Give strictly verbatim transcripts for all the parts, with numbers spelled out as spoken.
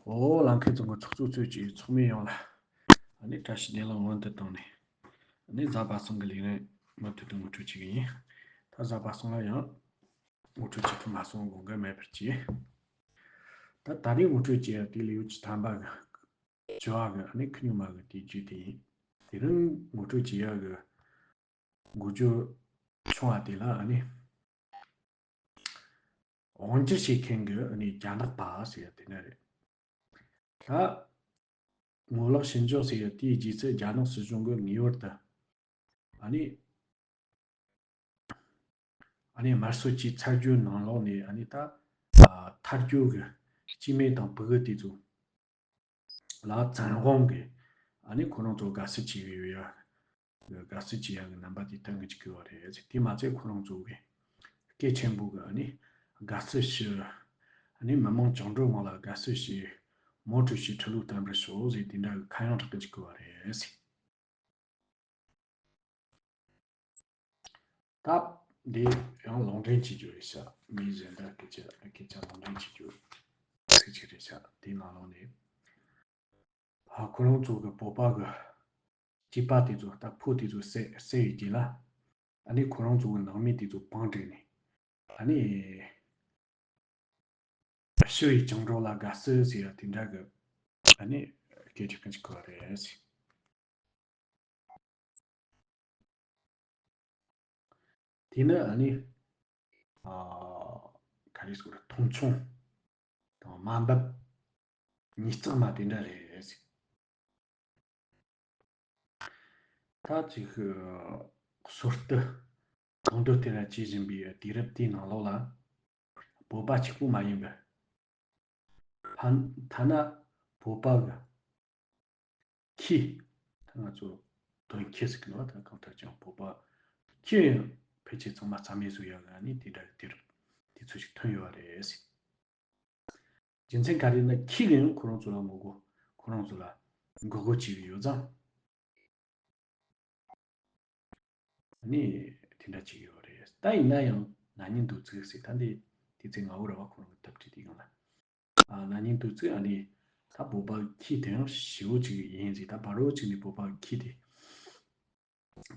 ཨོ། ལམ་ཁའི་ཚོགས་པའི་ཚོགས་གཙོ་གཙོས་ཀྱི་ཚོགས་མི་ཡོངས་ལ། ཨ་ནི་བཀྲ་ཤིས་བདེ་ལེགས་སྔོན་དུ་བཏང་ནས། ཨ་ནི་གཟའ་པ་སངས་ཀྱི་ལས་རིམ་མུ་མཐུད་དུ་ངོ་སྤྲོད་བྱེད་ཀྱི་ཡིན། ད་གཟའ་པ་སངས་ལ་ཡང་ངོ་སྤྲོད་བྱེད་ཐུབ་མ་སོང་། དགོངས་འགལ་མེད་པར་གྱིས། ད་ད་རེས་ངོ་སྤྲོད་བྱེད་ཡ་དེ་ལེའུ་བཅུ་ཐམ་པ་གི་བཅུ་བ་གི་ཨ་ནི་ཁུ་ཉུང་མ་གི་དེ་བརྒྱུད་དེ་ཡིན། དེ་རིང་ངོ་སྤྲོད་བྱེད་ཡ་གི་འགོ་བརྗོད་ཆུང་བ་དེ་ལ་ཨ་ནི། དབང་སྒྱུར་བྱེད་མཁན་གྱི་ཨ་ནི་རྒྱ་ནག་པ་ཟེར་ཡ་དེ་འདྲ་རེད། ད་ངོ་ལོག་ཞི་འཇགས་ཟེར་ཡ་དེའི་རྗེས་སུ་རྒྱ་ནག་སྲིད་གཞུང་གིས་ངེས་པར་དུ་ཨ་ནི་ཨ་ནི་དམར་གསོད་ཀྱི་ཚར་གཅོད་ནང་ལོགས་ནས་ཨ་ནི་ད་ཐར་རྒྱུ་གི་སྐྱེ་དམན་དང་ཕྲུ་གུ་དེ་ཚོ་ལ་བཙན་དབང་གིས་ཨ་ནི་ཁོ་རང་ཚོ་དགའ་བསུ་བྱས་ཡོད་ཡ། དགའ་བསུ་བྱེད་ཡག་གི་རྣམ་པ་དེ་སྟོན་གྱི་བཅུག་གི་ཡོད་རེད། དེ་མ་ཚད་ཁོ་རང་ཚོ་གི་སྐད་ཆེན་པོ་གི་ཨ་ནི་དགའ་བསུ་ཞུ། ཨ་ནི་མི་མང་བཅིངས་འགྲོལ་དམག་ལ་དགའ་བསུ་ཞུ། མའོ་ཀྲུའུ་ཞི་ཁྲི་ལོ་བརྟན་པར་ཤོག་ཟེར་དེ་འདྲ་གི་ཁ་གཡང་གྲགས་ཀྱི་བཅུག་གི་ཡོད་རེད། ད་འདི་ཡང་ལུང་འདྲེན་བྱེད་རྒྱུ་རེད་ཤག་མི་གཞན་དག་སྐད་ཆ་སྐད་ཆ་ལུང་འདྲེན་བྱེད་རྒྱུ་ཚིག་གཅིག་རེད་ཤག་དེའི་ནང་ལོགས་ནས། ཨ། ཁོ་རང་ཚོ་གི་བོད་པ་གི་སྐྱེས་པ་དེ་ཚོ་ད་ཕོ་དེ་ཚོ་བསད་བསད་ཡོད་ཀྱི་ལ། ཨ་ནི་ཁོ་རང་ཚོ་གི་ནང་མི་དེ་ཚོ་བང་བསྒྲིགས་ནས། ཨ་ནི་ཞི་བའི་བཅིངས་འགྲོལ་ལ་དགའ་བསུ་ཟེར་ཡ་དེ་འདྲ་གི་ཨ་ནི་སྐད་ཆ་གང་ཅིག་གོ་རེད། དེ་ནི་ཨ་ནི། ཨ། ག་རེ་ཟེར་དགོས་རེད། མཐོང་ཆུང་དང་དམའ་འབེབས། ཉིས་བརྩེགས་མ་དེ་འདྲ་རེད། ད་ཅིག་ཟུར་དུ་གང་འདོད་དེ་འདྲ་བྱེད་བཞིན་པའི་དུས་རབས་དེའི་ནང་ལོགས་ལ། བོད་པ་གཅིག་པུ་མ་ཡིན་པར། ཐ་ཐ་ན་བོད་པ་གི་ཁྱི། ད་ང་ཚོ་དོན་ཁྱི་ཟེར་གི་འདུག་ད་གང་ལྟར་ཀྱང་བོད་པ་ཁྱི་ཡང་ཕལ་ཆེར་ཚང་མ་རྩ་མེད་བཟོ་ཡག་གི་ཨ་ནི་དེ་འདྲ་གི་དུས་རབས་དེ་ཚོ་ཞིག་ཐོན་ཡོད་རེད། རྒྱུ་མཚན་ག་རེ་ན་ཁྱི་གིས་ཡང་ཁོ་རང་ཚོ་ལ་ངོ་རྒོལ། ཁོ་རང་ཚོ་ལ་འགོག་རྒོལ་བྱས་ཡོད་ཙང་། ཨ་ནི་དེ་འདྲ་བྱས་ཡོད་རེད། ད་ཡིན་ན་ཡང་ན་ནིང་དུས་ཚོད་ཟེར། ད་འདི་དེ་ཚེ་ང་འུ་ར་བ་ཁོ་རང་གི་དེབ་ཁྲིད་དེ་ཡོང་ལ། ཨ། ན་ནིང་དུས་ཚོད་ཨ་ནི་ད་བོད་པ་ཁྱི་དེ་ཡང་ཞེ་བོ་ཅིག་ཡིན་ཟེར། ད་བར་བོ་ཅིག་ནས་བོད་པ་ཁྱི་དེ།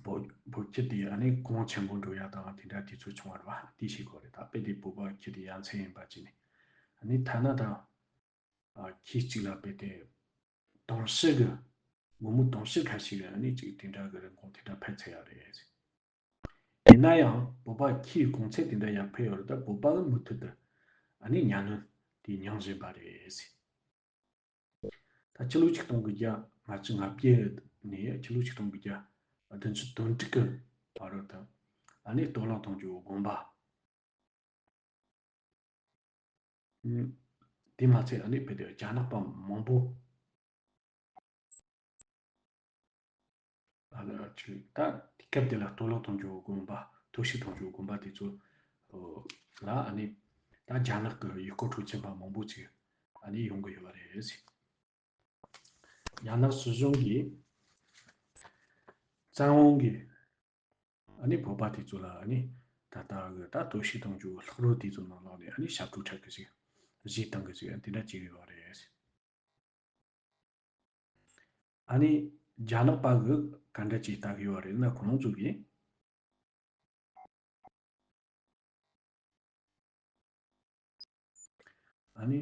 བོད་བོད་ཁྱི་དེ་ཨ་ནི་གོང་ཆེན་པོ་འགྲོ་ཡ་དང་དེ་འདྲ་དུས་ཚོད་བྱུང་བ་རེད་བ། དེ་ཤེས་དགོས་རེད། ད་དཔེ་དེ་བོད་པ་ཁྱི་དེ་ཡ་མཚན་ཡིན་པ་ཅིག་ནས་ཨ་ནི་ཐ་ན་ད། ཨ། ཁྱི་གཅིག་ལ་དཔེ་དེ་དུང་ཕྱུར་གི། སྒོར་མོ་དུང་ཕྱུར་ཁ་ཤས་ཀྱི་ཨ་ནི་ཅིག་དེ་འདྲ་གི་རིན་གོང་དེ་འདྲ་འཕར་ཚར་ཡ་རེད། ཡིན་ན་ཡང་བོད་པ་ཁྱིའི་གོང་ཚད་དེ་འདྲ་ཡར་འཕར་ཡོད་རེད། ད་བོད་པ་གི་མུ་མཐུད་དུ་ཨ་ནི་གཉའ་གནོན་དེ་མྱངས་བཞིན་པ་རེད། ད་ཕྱི་ལོ་ཆིག་སྟོང་དགུ་བརྒྱ་ལྔ་བཅུ་ང་བརྒྱད་ནས་ཕྱི་ལོ་ཆིག་སྟོང་དགུ་བརྒྱ་བདུན་ཅུ་དོན་དྲུག་གི་བར་དུ་ཨ་ནི་སྟོད་ལུང་ཐང་ཆུ་བོ་དགོན་པ། ཨུམ། དེ་མ་ཚད་ཨ་ནི་བོད་དུ་རྒྱ་ནག་པ་མང་པོ། ཨ་ནི་ཅིག་ད་དེ་སྐབས་དེ་ལ་སྟོད་ལུང་ཐང་ཆུ་བོ་དགོན་པ། སྟོད་ཤུལ་ཐང་ཆུ་བོ་དགོན་པ་དེ་ཚོ་ལ་ཨ་ནི་ད་རྒྱ་ནག་གི་ཡུལ་སྐོར་འཁྲུག་ཆེན་པ་མང་པོ་ཅིག་ཨ་ནི་ཡོང་གི་ཡོད་རེད། རྒྱ་ནག་སྲིད་གཞུང་གིས་བཙན་དབང་གིས་ཨ་ནི་བོད་པ་དེ་ཚོ་ལ་ཨ་ནི་ད་ལྟ་གི་ད་སྟོད་ཤུལ་ཐང་ཆུ་བོ་ལྷག་རོ་དེ་ཚོ་ནང་ལོགས་ནས་ཨ་ནི་ཞབས་བྲོ་འཁྲབ་གི་ཅིག་གཞས་བཏང་གི་ཅིག་དེ་འདྲ་བྱེད་ཀྱི་ཡོད་རེད། ཨ་ནི་རྒྱ་ནག་པ་གི་ག་འདྲ་ཅིག་ལྟ་གི་ཡོད་རེད་ན། ཁོ་རང་ཚོ་གིས་ཨ་ནི་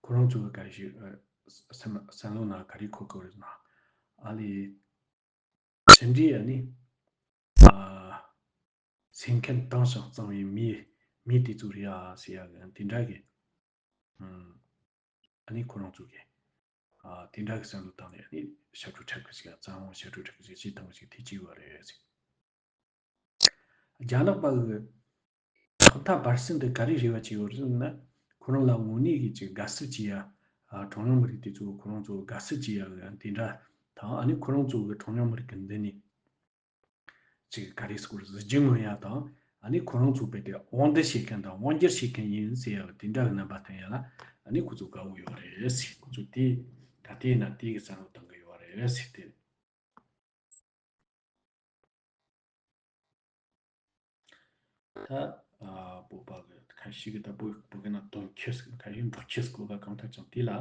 ཁོ་རང་ཚོ་གི་ག་རེ་ཞིག་ཨ། སེམས་སེམས་ལོ་ན་ག་རེ་འཁོར་གི་རེད་ན། ཨ་ལི། ཅི་འདྲའི་ཨ་ནི། ཨ། སེམས་ཁམས་དྭངས་ཤིང་གཙང་བའི་མི། མི་དེ་ཚོ་རེད་ཨ་ཟེར་ཡ་གི་དེ་འདྲ་གི། ཨ་ནི་ཁོ་རང་ཚོ་གི། ཨ། དེ་འདྲ་གི་བསམ་བློ་བཏང་ནས་ཨ་ནི་ཞབས་བྲོ་འཁྲབ་གི་ཞིག་བཙན་དབང་ཞབས་བྲོ་འཁྲབ་གི་ཞིག་གཞས་བཏང་གི་ཞིག་དེ་བྱས་ཡོད་རེད། རྒྱ་ནག་པ་གི་ཐོག་མཐའ་བར་གསུམ་དུ་ག་རེ་རེ་བ་བྱས་ཡོད་རེད་ཟེར་ན། ཁོ་རང་ལ་དངོས་གནས་ཀྱི་ཅིག་དགའ་བསུ་བྱེད་ཡ། ཨ། གྲངས་ཉུང་མི་རིགས་དེ་ཚོ་ཁོ་རང་ཚོ་དགའ་བསུ་བྱེད་ཡ་དེ་འདྲ་དང་། ཨ་ནི་ཁོ་རང་ཚོ་གི་གྲངས་ཉུང་མི་རིགས་ཀྱི་མདུན་ནས་ཅིག་ག་རེ་ཟེར་དགོས་རེད། གཟི་བརྗིད་མངོན་ཡ་དང་། ཨ་ནི་ཁོ་རང་ཚོ་དཔེ་དེ་དབང་འདུས་བྱེད་མཁན་དང་དབང་སྒྱུར་བྱེད་མཁན་ཡིན་ཟེར་ཡ་དེ་འདྲ་གི་རྣམ་པ་སྟོན་ཡ་ལ་ཨ་ནི་ཁོ་ཚོ་དགའ་བོ་ཡོད་རེད་ཟེར། ཁོ་ཚོ་དེ་ད་ལྟའི་ན་དེ་གི་བསམ་བློ་བཏང་གི་ཡོད་རེད་ཟེར་ཏེ། ད་ཨ་བོད་པ་གི་ ཁ་ཤས་ཀྱིས་ད་བོད་བོད་སྐད་ནང་དོན་ཁྱི་ཟེར། ཁ་ཤས་འབྲོག་ཁྱི་ཟེར་གོ་ག་གང་ལྟར་ཀྱང་དེ་ལ་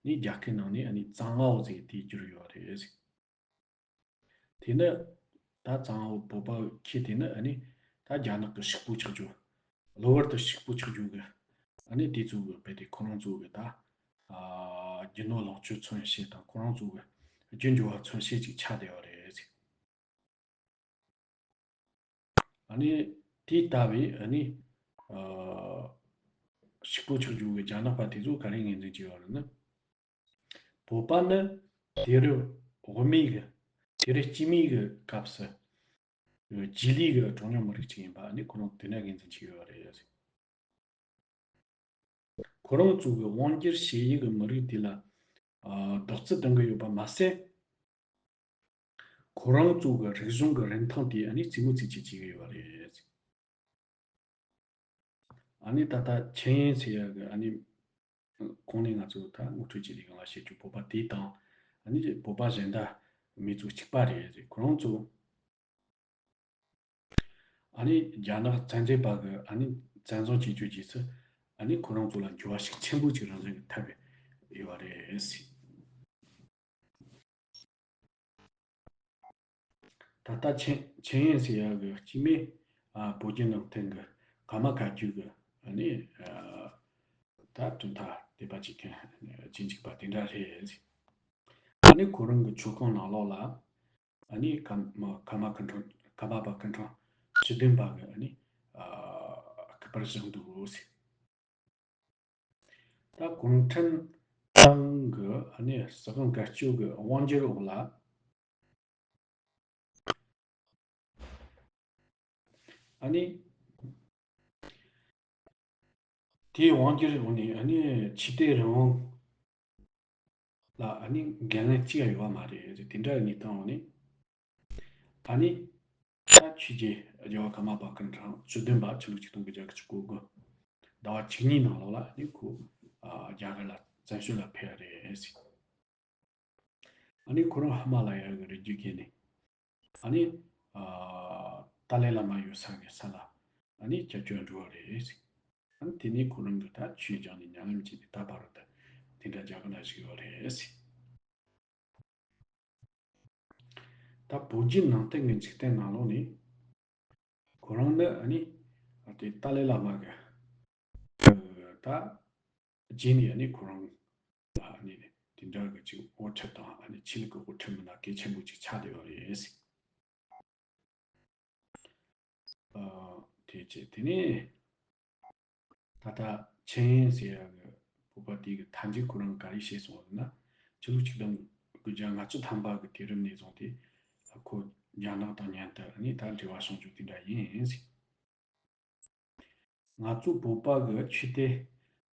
ནི་རྒྱ་སྐད་ནང་ནས་ཨ་ནི་藏獒 ཟེར་དེ་བསྒྱུར་ཡོད་རེད། དེ་ནི་ད་藏獒་བོད་པ་ཁྱི་དེ་ནི་ཨ་ནི་ད་རྒྱ་ནག་གི་ཕྱུག་པོ་ཆགས་རྒྱུ། གློ་བུར་དུ་ཕྱུག་པོ་ཆགས་རྒྱུ་གི་ཨ་ནི་དེ་ཚོ་གི་རྦད་དེ་ཁོ་རང་ཚོ་གི་ད་ཨ་རྒྱུ་ནོར་ལོངས་སྤྱོད་མཚོན་བྱེད་དང་ཁོ་རང་ཚོ་གི་རྒྱུ་འབྱོར་བ་མཚོན་བྱེད་ཅིག་ཆགས་བསྡད་ཡོད་རེད། ཨ་ནི་དེ་ལྟ་བུའི་ཨ་ནི་ཨ་ཕྱུག་པོ་ཆགས་རྒྱུ་གི་རྒྱ་ནག་པ་དེ་ཚོ་ག་རེ་ངོས་འཛིན་བྱས་ཡོད་རེད་ན། བོད་པ་ནི་དུས་རབས་འོག་མའི་གི་དུས་རབས་དཀྱིལ་མའི་གི་སྐབས་སུ་རྗེས་ལུས་གི་གྲངས་ཉུང་མི་རིགས་ཅིག་ཡིན་པ་ནི་ཁོ་རང་དེ་འདྲ་ངོས་འཛིན་བྱས་ཡོད་རེད། ཁོ་རང་ཚོ་གི་དབང་སྒྱུར་བྱེད་ཡུལ་གི་མི་རིགས་དེ་ལ་ཨ་རྡོག་རྩ་གཏོང་གི་ཡོད་པ་མ་ཟད། ཁོ་རང་ཚོ་གི་རིག་གཞུང་གི་རིན་ཐང་དེ་ཨ་ནི་རྩེད་མོ་རྩེ་བྱེད་ཀྱི་ཡོད་རེད། ཨ་ནི་ད་ལྟ་ཆེན་ཡན་ཟེར་ཡག་གི་ཨ་ནི་གོང་ནས་ང་ཚོ་ད་ངོ་སྤྲོད་བྱེད་དུས་སྒང་ལ་བཤད་རྒྱུ་བོད་པ་དེ་དང་ཨ་ནི་བོད་པ་གཞན་དག་མི་ཚོ་གཅིག་པ་རེད། ཁོ་རང་ཚོ་ཨ་ནི་རྒྱ་ནག་བཙན་འཛུལ་པ་གི་ཨ་ནི་བཙན་བཟུང་བྱེད་རྒྱུ་བྱས་ཚེ་ཨ་ནི་ཁོ་རང་ཚོ་ལ་འགྱུར་བ་ཤུགས་ཆེན་པོ་ཅིག་རང་བཞིན་གྱི་ཐེབས་ཡོད་རེད། ད་ལྟ་ཆེན་ཆེན་ཡན་ཟེར་ཡག་གི་སྐྱེ་དམན་ཨ་བོད་བརྒྱུད་ནང་བསྟན་གི་ཀརྨ་བཀའ་བརྒྱུད་གི་ཨ་ནི་ཨ་ད་དོན་དག་དད་པ་བྱེད་མཁན་རྗེས་འཇུག་པ་དེ་འདྲ་རེད། ཨ་ནི་ཁོ་རང་གི་ཆོས་ཁང་ནང་ལོགས་ལ་ཨ་ནི་ཀརྨ་ཀརྨ་སྐུ་ཕྲེང་ཀརྨ་པ་སྐུ་ཕྲེང་བཅུ་བདུན་པ་གི་ཨ་ནི་ཨ་སྐུ་པར་བཞེངས་འདུག་ཟེར། ད་གུང་ཁྲན་ཏང་གི་ཨ་ནི་སྲིད་དབང་བཀའ་བཅུ་གི་དབང་སྒྱུར་འོག་ལ་ཨ་ནི་དེའི་དབང་སྒྱུར་འོག་ནས་ཨ་ནི་ཆོས་དད་རང་དབང་ལ་ཨ་ནི་འགན་ལེན་གཅིག་ཡང་ཡོད་པ་མ་རེད། དེ་འདྲ་གནས་སྟངས་འོག་ནས་ཨ་ནི་ད་ཆོས་རྗེ་རྒྱལ་བ་ཀརྨ་པ་སྐུ་ཕྲེང་བཅུ་བདུན་པ་ཕྱི་ལོ་ཆིག་སྟོང་དགུ་བརྒྱ་དགུ་བཅུ་གོ་དགུ་ཟླ་བ་བཅུ་གཉིས་ནང་ལོགས་ལ་ནི་ཁོ་ཨ་རྒྱ་གར་ལ་བཙན་བྱོལ་ལ་ཕེབས་རེད། ཨ་ནི་ཁོ་རང་ཧི་མ་ལ་ཡ་གི་རི་རྒྱུད་བརྒལ་ནས་ཨ་ནི་ཨ་ཏཱ་ལའི་བླ་མ་ཡོད་ས་གི་ས་ལ་ཨ་ནི་སྐྱབས་བཅོལ་འགྲོ་བ་རེད། ཨ་ནི་དེ་ནས་ཁོ་རང་གི་ད་ཆོས་སྦྱངས་ནས་ཉམས་ལེན་བྱས་ནས་ད་བར་དུ་དེ་འདྲ་རྒྱ་གར་ལ་བཞུགས་ཡོད་རེད། ད་བོད་བརྒྱུད་ནང་བསྟན་གྱི་འཇིག་རྟེན་ནང་ལོགས་ནས་ཁོ་རང་ནི་ཨ་ནི་དེ་ཏཱ་ལའི་བླ་མ་གི་ད་རྗེས་ནས་ཨ་ནི་ཁོ་རང་ལ་ཨ་ནི་དེ་འདྲ་གི་ཅིག་དབུ་ཁྲིད་དང་ཨ་ནི་ཆོས་ལུགས་ཀྱི་དབུ་ཁྲིད་མི་སྣ་གལ་ཆེན་པོ་ཅིག་ཆགས་བསྡད་ཡོད་རེད། ཨ་དེ་བྱས་དེ་ནས་ད་ལྟ་ཆེན་ཡན་ཟེར་ཡག་གི་བོད་པ་དེ་གི་མཐའ་མཇུག་ཁོ་རང་ག་རེ་བཤད་སོང་ཟེར་ན། ཕྱི་ལོ་ཆིག་སྟོང་དགུ་བརྒྱ་ལྔ་བཅུ་ཐམ་པ་གི་དུས་རབས་ནས་བཟུང་སྟེ་ཁོ་རྒྱ་ནག་དང་མཉམ་དུ་ནི་ད་འབྲེལ་བ་བྱུང་རྒྱུ་དེ་འདྲ་ཡིན་ཟེར། ང་ཚོ་བོད་པ་གི་ཆོས་དེ་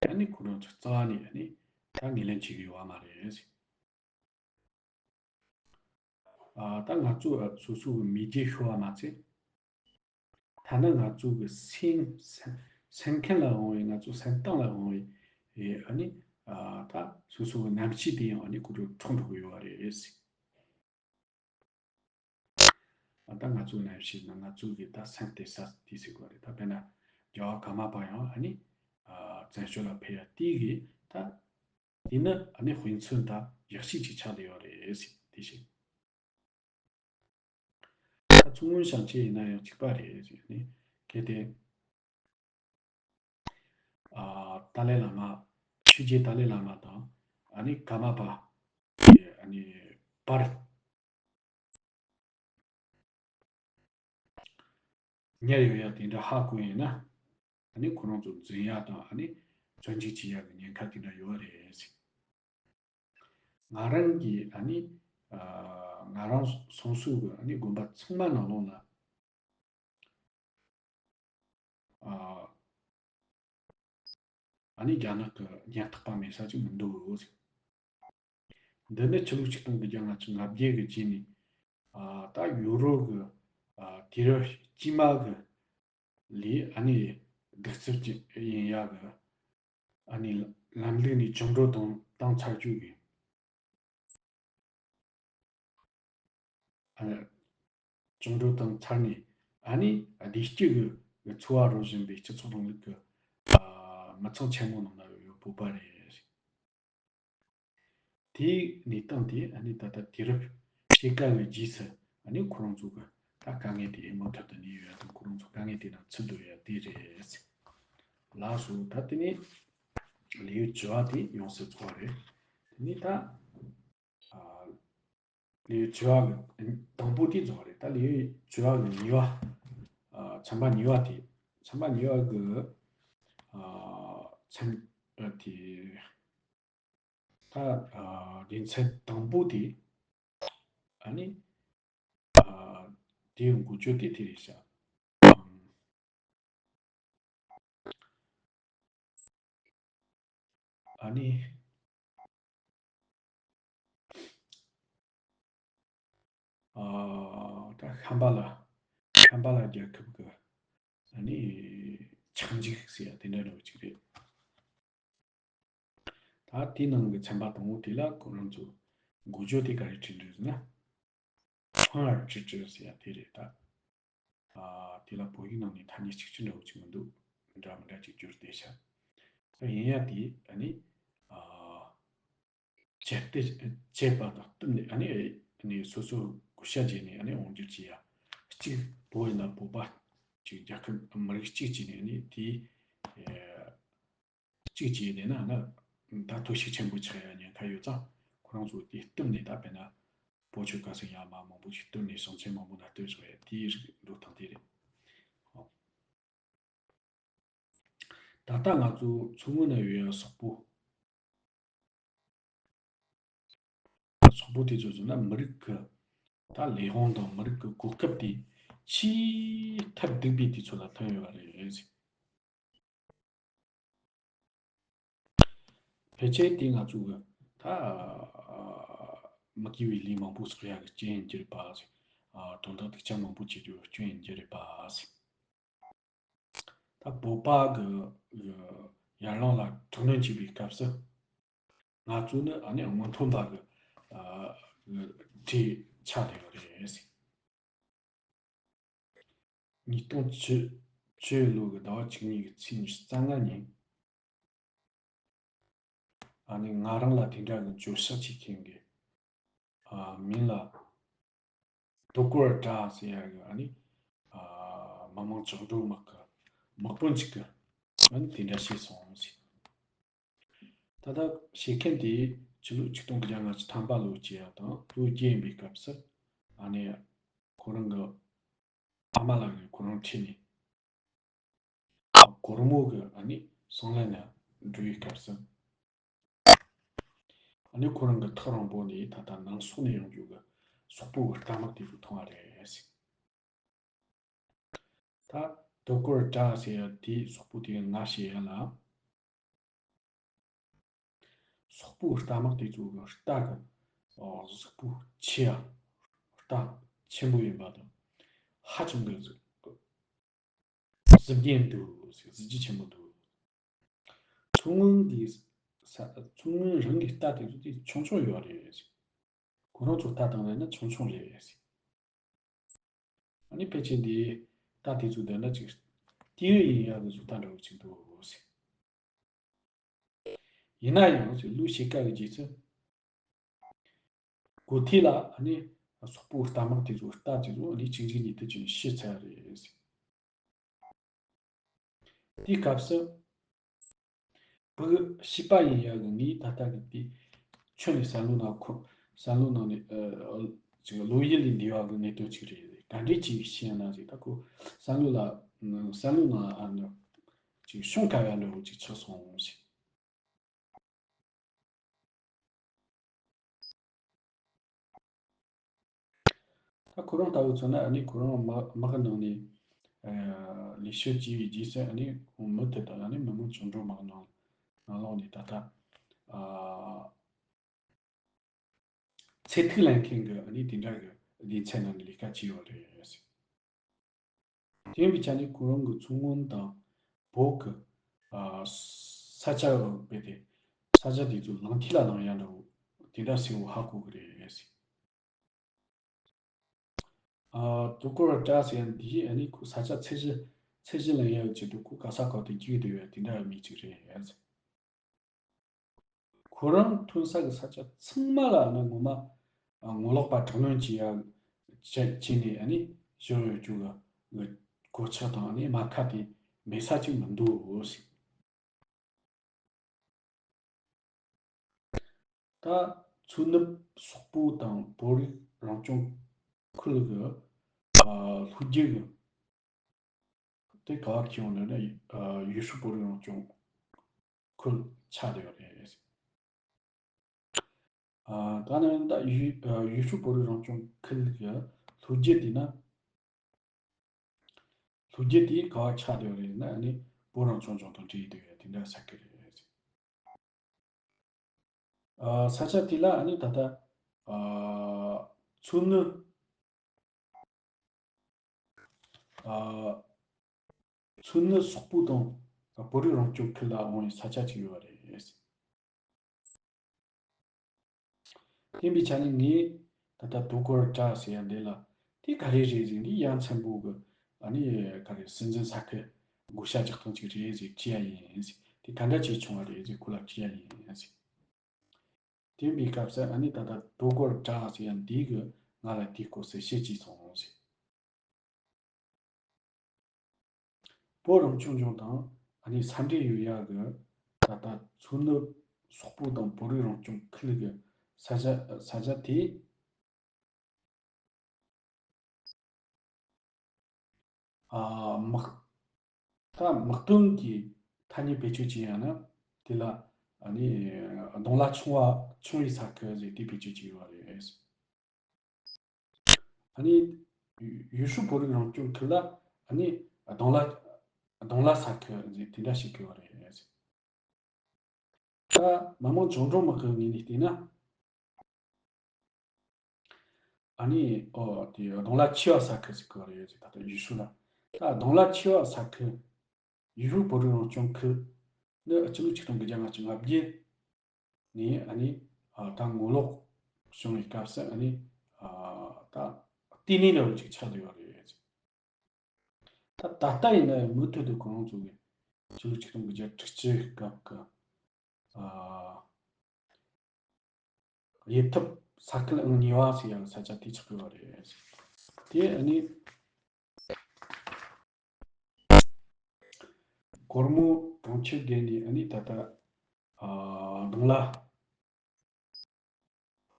ཨ་ནི་ཁོ་རང་ཚོ་རྩ་བ་ནས་ཨ་ནི་ད་ངོས་ལེན་བྱེད་ཀྱི་ཡོད་པ་མ་རེད་ཟེར། ཨ་ད་ང་ཚོ་སོ་སོ་གི་མི་རྒྱུད་ཤོར་བ་མ་ཚད། ཐ་ན་ང་ཚོ་གི་སེམས་སེམས་སེམས་ཁམས་ལ་དབང་བའི་ང་ཚོ་སེམས་གཏིང་ལ་དབང་བའི་ཨ་ནི་ཨ་ད་སོ་སོ་གི་རྣམ་ཤེས་དེ་ཡང་ཨ་ནི་ཁོ་ཚོ་འཕྲོག་འགྲོ་གི་ཡོད་པ་རེད། ཨ་ད་ང་ཚོའི་རྣམ་ཤེས་ན་ང་ཚོ་གི་ད་སེམས་དེ་ས་དེ་ཟེར་དགོས་རེད། ད་དཔེར་ན་རྒྱལ་བ་ཀརྨ་པ་ཡང་ཨ་ནི་ཨ་བཙན་བྱོལ་ལ་ཕེབས་ཡ་དེ་གི་ད་དེ་ནི་ཨ་ནི་དཔེ་མཚོན་ད་ཡག་ཤོས་ཅིག་ཆགས་བསྡད་ཡོད་རེད་ཟེར་དེ་བཞིན། ད་མཚོ་སྔོན་ཞིང་ཆེན་ཡིན་ན་ཡང་གཅིག་པ་རེད་ཟེར་ནས་གལ་ཏེ་ཨ་ཏཱ་ལའི་བླ་མ་ཆོས་རྗེ་ཏཱ་ལའི་བླ་མ་དང་ཨ་ནི་ཀརྨ་པ་ཨ་ནི་བར་ཉེ་ཡོད་ཡ་དེ་འདྲ་ཧ་གོ་ཡིན་ན་ཨ་ནི་ཁོ་རང་ཚོ་འཛིན་ཡ་དང་ཨ་ནི་བཙོན་འཇུག་བྱེད་ཡ་གི་ཉེན་ཁ་དེ་འདྲ་ཡོད་རེད་ཟེར། ང་རང་གིས་ཨ་ནི་ཨ་ང་རང་སོང་སོ་གི་ཨ་ནི་དགོན་པ་ཚང་མ་ནང་ལོགས་ལ་ཨ་ཨ་ནི་རྒྱ་ནག་གི་ཉེན་རྟོག་པ་མེད་ས་ཅིག་མི་འདུག་འདི་ནི་ཕྱི་ལོ་ཆིག་སྟོང་དགུ་བརྒྱ་ལྔ་བཅུ་ང་བརྒྱད་གི་རྗེས་ནས་ཨ་ད་ཡུ་རོབ་གི་ཨ་དུས་རབས་དཀྱིལ་མ་གི་ལས་ཨ་ནི་གདུག་རྩུབ་ཅིག་ཡིན་ཡག་གི་ཨ་ནི་ལམ་ལུགས་ནས་བཅིངས་འགྲོལ་བཏང་བཏང་ཚར་རྒྱུ་གི་ཨ་བཅིངས་འགྲོལ་བཏང་ཚར་ནས་ཨ་ནི་བདེ་སྐྱིད་ཀྱི་འཚོ་བ་རོལ་བཞིན་པའི་སྤྱི་ཚོགས་རིང་ལུགས་ཀྱི་ མི་ཚང་ཆེན་མོ་ནང་ན་ཡོད་བོད་པ་རེད། དེའི་གནས་སྟངས་དེ་ཨ་ནི་ད་ལྟ་དུས་རབས་ཕྱེད་ཀ་གི་རྗེས་སུ་ཨ་ནི་ཁོ་རང་ཚོ་གི་ད་དཀའ་ངལ་དེ་མུ་མཐུད་དུ་གནས་ཡོད་ཡ་དང་། ཁོ་རང་ཚོ་དཀའ་ངལ་དེ་ནང་ཚུད་སྡོད་ཡ་དེ་རེད། ལགས་སོ། ད་དེ་ནས་ལེའུ་བཅུ་བ་དེ་ཡོངས་སུ་རྫོགས་པ་རེད། དེ་ནས་ད་ཨ་ལེའུ་བཅུ་བ་གི་དང་པོ་དེ་རྫོགས་པ་རེད། ད་ལེའུ་བཅུ་བ་གི་གཉིས་པ། ཨ་ཚན་པ་གཉིས་པ་དེ། ཚན་པ་གཉིས་པ་གི་ཨ་ཚན་པ་དེ། ད་ཨ་སྡེ་ཚན་དང་པོ་དེ་ཨ་ནི་ཨ་དེའི་འགོ་བརྗོད་དེ་དེ་རེད་ཤག་ཨ་ནི་ཨ་ད་ཤམ་བྷ་ལ་ཤམ་བྷ་ལ་རྒྱལ་ཁབ་ཀྱི་ཨ་ནི་ཆག་འཇིག་ཟེར་ཡ་དེ་འདྲ་འདྲ་བོ་ཅིག་རེད། ད་དེའི་ནང་གི་ཚན་པ་དང་པོ་དེ་ལ་ཁོ་རང་ཚོ་འགོ་བརྗོད་དེ་ག་རེ་བྲིས་འདུག་ཟེར་ན། 川而直之 ཟེར་ཡ་དེ་རེད་ད། ཨ་དེ་ལ་བོད་ཡིག་ནང་ནས་ཐ་སྙད་གཅིག་གྱུར་འདྲ་བོ་ཅིག་མི་འདུག་འདྲ་མི་འདྲ་ཅིག་བསྒྱུར་བསྡད་ཤག་ད་ཡིན་ཡ་དེ་ཨ་ནི་ཨ་བྱེད་གཏེ་བྱེད་པ་དང་བསྟུན་ནས་ཨ་ནི་ཨ་ནི་སོ་སོ་བགོ་བཤའ་བྱས་ནས་ཨ་ནི་འོང་འགྱུར་བྱེད་ཡ། གཅིག་བོད་ཡིན་ན་བོད་པ་གཅིག་རྒྱལ་ཁབ་མི་རིགས་གཅིག་བྱས་ནས་ཨ་ནི་དེའི་ཨ་གཅིག་བྱས་བསྡད་ན་ན་ད་ཐོར་ཞིག་ཆེན་པོ་ཆགས་ཡ་ཉེན་ཁ་ཡོད་ཙང་། ཁོ་རང་ཚོ་དེ་བསྟུན་ནས་ད་དཔེར་ན་བོད་ཆོལ་ཁ་གསུམ་ཡ་མ་མང་པོ་ཞིག་བསྟུན་ནས་ཞིང་ཆེན་མང་པོ་ན་བསྟུན་སོང་ཡ་དེའི་རིགས་འགྲོ་སྟངས་དེ་རེད། ད་ལྟ་ང་ཚོ་མཚོ་སྔོན་ན་ཡོད་ཡ་སོག་པོ། སོག་པོ་དེ་ཚོ་བཟུང་ན་མི་རིགས་ཀྱི་ད་ལས་དབང་དང་མི་རིགས་ཀྱི་གོ་སྐབས་དེ་ཆེས་ཐབས་སྡུག་པའི་དུས་ཚོད་ལ་ཐོན་ཡོད་པ་རེད། ཕལ་ཆེར་དེ་ང་ཚོ་གི་ད་མི་དགེ་བའི་ལས་མང་པོ་བསགས་ཡག་གི་རྐྱེན་ཡིན་གྱི་རེད་པ། དོན་དག་སྡུག་ཅག་མང་པོ་བྱེད་རྒྱུ་རྐྱེན་ཡིན་གྱི་རེད་པ། ད་བོད་པ་གི་ཡར་ལངས་ལ་དྲག་གནོན་བྱེད་པའི་སྐབས་སུ་ང་ཚོ་ནི་ཨ་ནི་སྔོན་ཐོན་པ་གི་གྲས་ཆགས་བསྡད་ཡོད་རེད། ཉིས་སྟོང་བཅུ་བཅུ་ལོ་གི་ཟླ་བ་བཅུ་གཉིས་ཀྱི་ཚེས་ཉི་ཤུ་རྩ་ལྔ་ཉིན། ཨ་ནི་ང་རང་ལ་དེ་འདྲ་གི་འགྱོད་བཤགས་བྱེད་མཁན་གྱི་ཨ་མིང་ལ་དོ་ཀོར་ཏྲ་ཟེར་ཡ་གི་ཨ་ནི་ཨ་མི་དམངས་བཅིངས་འགྲོལ་དམག་གི་དམག་དཔོན་ཅིག་གི་ཨ་ནི་དེ་འདྲ་བཤད་སོང་ཟེར། ད་ལྟ་བཤད་མཁན་དེ་ཕྱི་ལོ་ཆིག་སྟོང་དགུ་བརྒྱ་ལྔ་བཅུ་ཐམ་པ་ལོ་བྱས་ཡ་དང་ལོ་བརྒྱད་ཡིན་པའི་སྐབས་སུ་ཨ་ནི་ཁོ་རང་གི་ཨ་མ་ལགས་ཀྱིས་ཁོ་རང་ཁྲིད་ནས་སྒོར་མོ་གི་ཨ་ནི་སྲང་ལམ་ནས་འགྲོ་བའི་སྐབས་སུ་ཨ་ནི་ཁོ་རང་གི་ཐག་རིང་པོ་ནས་ད་ལྟ་ནང་སོག་ནས་ཡོང་རྒྱུ་གི་སོག་པོ་གི་རྟ་དམག་དེ་ཚོ་མཐོང་བ་རེད་ཟེར། ད་དོ་ཀོར་ཏྲ་ཟེར་ཡ་དེའི་སོག་པོ་དེ་ང་ཞེས་ཡ་ལ། སོག་པོའི་རྟ་དམག་དེ་ཚོ་གི་རྟ་གི་ཨོ་གཟུགས་པོ་ཆེ་ཡ། རྟ་ཆེན་པོ་ཡིན་པ་དང་། ཧ་ཅང་གི་གཟི་བརྗིད་འདུག་གཟི་བརྗིད་ཆེན་པོ་འདུག་མཚོ་སྔོན་གྱི་ས་མཚོ་སྔོན་རང་གི་རྟ་དེ་ཚོ་དེ་ཆུང་ཆུང་ཡོད་རེད། ཁོ་རང་ཚོ་ལྟ་སྟངས་ལ་ན་ཆུང་ཆུང་རེད། ཨ་ནི་ཕལ་ཆེར་འདི་རྟ་དེ་ཚོ་འདི་འདྲ་ཅིག་སྟེར་ཡོད་ཡིན་ཡག་གི་བཟོ་ལྟ་འདྲ་བོ་ཅིག་འདུག་ཡིན་ན་ཡང་ཅིག་ལོ་ཕྱེད་ཀ་གི་རྗེས་སུ་གོ་ཐོས་ལ་ཨ་ནི་སོག་པོའི་རྟ་དམག་དེ་ཚོ་རྟ་དེ་ཚོ་ཨ་ནི་གཅིག་འཇིག་གཉིས་མཐུད་ཀྱིས་ཤི་ཚར་རེད། དེའི་སྐབས་སུ་བུ་བྱིས་པ་ཡིན་ཡག་གི་ངས་ད་ལྟ་གི་དེ་ཁྱོན་ནས་བསམ་བློ་ནང་འཁོར་བསམ་བློ་ནང་ནས་ཨ་ཅིག་བློ་ཡུལ་ལས་འདས་པ་གི་གནད་དོན་ཅིག་རེད། ག་འདྲས་ཅིག་ཤེས་ན་ཅིག་ད་ཁོ་བསམ་བློ་ལ་བསམ་བློ་ནང་ཨ་ནི་ཅིག་ཤོང་དཀའ་བ་འདྲ་བོ་ཅིག་ཆགས་སོང་ཞེས། ད་ཁོ་རང་ལྟ་བུ་མཚོན་ན་ཨ་ནི་ཁོ་རང་དམག་དམག་གི་ནང་ནས་ཨ་ལས་བྱེད་བྱས་པའི་རྗེས་སུ་ཨ་ནི་མུ་མཐུད་དུ་ཨ་ནི་མི་དམངས་བཅིངས་འགྲོལ་དམག་ནང་ནང་ལོགས་ནས་ད་ལྟ་ཨ་ཚེ་ཐིག་ལེན་མཁན་གྱི་ཨ་ནི་དེ་འདྲ་གི་སྡེ་ཚན་ནང་ནས་ལས་ཀ་བྱས་ཡོད་རེད། དེ་ཡིན་པའི་ཆ་ནས་ཁོ་རང་གི་མཚོ་སྔོན་དང་བོད་ཀྱི་ཨ་ས་ཆ་རུ་སྤེལ་ཏེ་ས་ཆ་དེ་ཚོ་ལག་མཐིལ་ལ་ལངས་ཡ་འདྲ་བོ་དེ་འདྲ་ཟེར་བོ་ཧ་གོ་གི་རེད་ཟེར། ཨ་དོ་ཀོར་ཏྲ་ཟེར་ཡ་འདི་ཨ་ནི་ཁོ་ས་ཆ་ཚད་གཞི་ ཚད་གཞི་ལེན་ཡག་ཆེད་དུ་ཁོ་ག་ས་ག་ཏུ་རྒྱུག་བསྡད་ཡོད་དེ་འདྲ་མི་གཅིག་རེད། ཁོ་རང་ཐོན་ས་གི་ས་ཆ་ཚང་མ་ལ་ནི་ངོ་མ་ངོ་ལོག་པ་དྲག་གནོན་བྱེད་ཡག་བྱས་བྱས་ནས་ཨ་ནི་བཞག་ཡོད་རྒྱུ་གི་གོད་ཆག་དང་ཨ་ནི་རྨ་ཁ་དེ་མེད་ས་ཅིག་མི་འདུག་ཟེར། ད་མཚོ་ནུབ་སོག་པོ་དང་བོད་རིགས་རང་སྐྱོང་ཁུལ་གྱི་ཨ་ལྷོ་རྒྱུད་ཀྱི་དེ་ག་བ་ཁྱེར་ཡོང་ན་ནི་ཨ་ཡུས་ཧྲུའུ་བོད་རིགས་རང་སྐྱོང་ཁུལ་ཆགས་བསྡད་ཡོད་རེད། ཨ་ད་ནི་ད་ཡུས་ཨ་ཡུས་ཧྲུའུ་བོད་རིགས་རང་སྐྱོང་ཁུལ་གྱི་ལྷོ་རྒྱུད་དེ་ན། ལྷོ་རྒྱུད་དེ་ག་བ་ཆགས་བསྡད་ཡོད་རེད་ན་ནི་བོད་རང་སྐྱོང་ལྗོངས་དང་འབྲེལ་བསྡད་ཡོད་དེ་འདྲ་ས་ཁུལ་རེད། ཨ་ས་ཆ་དེ་ལ་ཨ་ནི་ད་ལྟ་ཨ་མཚོ་ནུབ་ཨ་མཚོ་ནུབ་སོག་པོ་དང་བོད་རིགས་རང་སྐྱོང་ཁུལ་ལ་འོང་བའི་ས་ཆ་ཅིག་ཡོད་རེད། དེ་ཡིན་པའི་ཆ་ནས་ངས་ད་ལྟ་དོ་གོར་ཏྲ་ཟེར་ཡ་འདི་ལ་དེ་ག་རེ་རེད་ཟེར་འདི་ཡ་མཚན་པོ་གི་ཨ་ནི་ག་རེ་སྲིད་འཛིན་ས་ཁུལ་བགོ་བཤའ་རྒྱག་སྟངས་ཅིག་རེད་ཟེར་དྲི་ཡ་ཡིན་ཟེར། དེ་ག་འདྲ་བྱས་བྱུང་བ་རེད་ཟེར་ཁོ་ལ་དྲི་ཡ་ཡིན་ཟེར། དེ་ཡིན་པའི་སྐབས་སུ་ཨ་ནི་ད་ལྟ་དོ་གོར་ཏྲ་ཟེར་ཡ་འདི་གི་ང་ལ་དེའི་སྐོར་ཟེར་བཤད་ཅིག་སོང་ཟེར། བོད་རང་སྐྱོང་ལྗོངས་དང་ཨ་ནི་ས་འབྲེལ་ཡོད་ཡ་གི་ད་ལྟ་མཚོ་ནུབ་སོག་པོ་དང་བོད་རིགས་རང་སྐྱོང་ཁུལ་གི་ས་ཆ་ས་ཆ་དེ་ཨ་དམག་ད་དམག་དོན་གྱི་ཐ་སྙད་བེད་སྤྱོད་བྱེད་ཡ་ན་དེ་ལ་ཨ་ནི་གདོང་ལ་ཆུང་བ་ཆུང་བའི་ས་ཁུལ་ཟེར་དེ་བེད་སྤྱོད་བྱེད་ཡོད་རེད། ཨ་ནི་ཡུ་ཧྲུའུ་བོད་རིགས་རང་སྐྱོང་ཁུལ་ལ་ཨ་ནི་གདོང་ལ་གདོང་ལ་ས་ཁུལ་ཟེར་དེ་འདྲ་ཞིག་གི་ཡོད་རེད། ད་མི་དམངས་བཅིངས་འགྲོལ་དམག་གི་ངོས་ནས་བལྟས་ན། ཨ་ནི་ཨོ་དེ་གདོང་ལ་ཆེ་བ་ས་ཁུལ་ཟེར་གི་ཡོད་རེད། ད་ལྟ་ཡུལ་ཤུལ་ལ་ད་གདོང་ལ་ཆེ་བ་ས་ཁུལ་ཡུལ་ཤུལ་བོད་རིགས་རང་སྐྱོང་ཁུལ་ནི་སྤྱི་ལོ་ཆིག་སྟོང་དགུ་བརྒྱ་ལྔ་བཅུ་ང་བརྒྱད་ནས་ཨ་ནི་ཨ་ད་ངོ་ལོག་བྱུང་བའི་སྐབས་སུ་ཨ་ནི་ཨ་ད་ལྟེ་གནས་འདྲ་བོ་ཅིག་ཆགས་བསྡད་ཡོད་རེད། ད་ད་ལྟ་ཡིན་ན་མུ་མཐུད་དུ་ཁོ་རང་ཚོ་གི་ཕྱི་ལོ་ཆིག་སྟོང་དགུ་བརྒྱ་དྲུག་ཅུ་སྐབས་ཀྱི་ཨ་ཡེ་ཐབ་ས་ཁུལ་ཨང་གཉིས་པ་ཟེར་ཡང་ས་ཆ་དེ་ཆགས་ཡོད་རེད། དེ་ཨ་ནི་སྒོར་མོ་གྲོང་ཁྱེར་བརྒལ་ནས་ཨ་ནི་ད་ལྟ་ཨ་གདོང་ལ་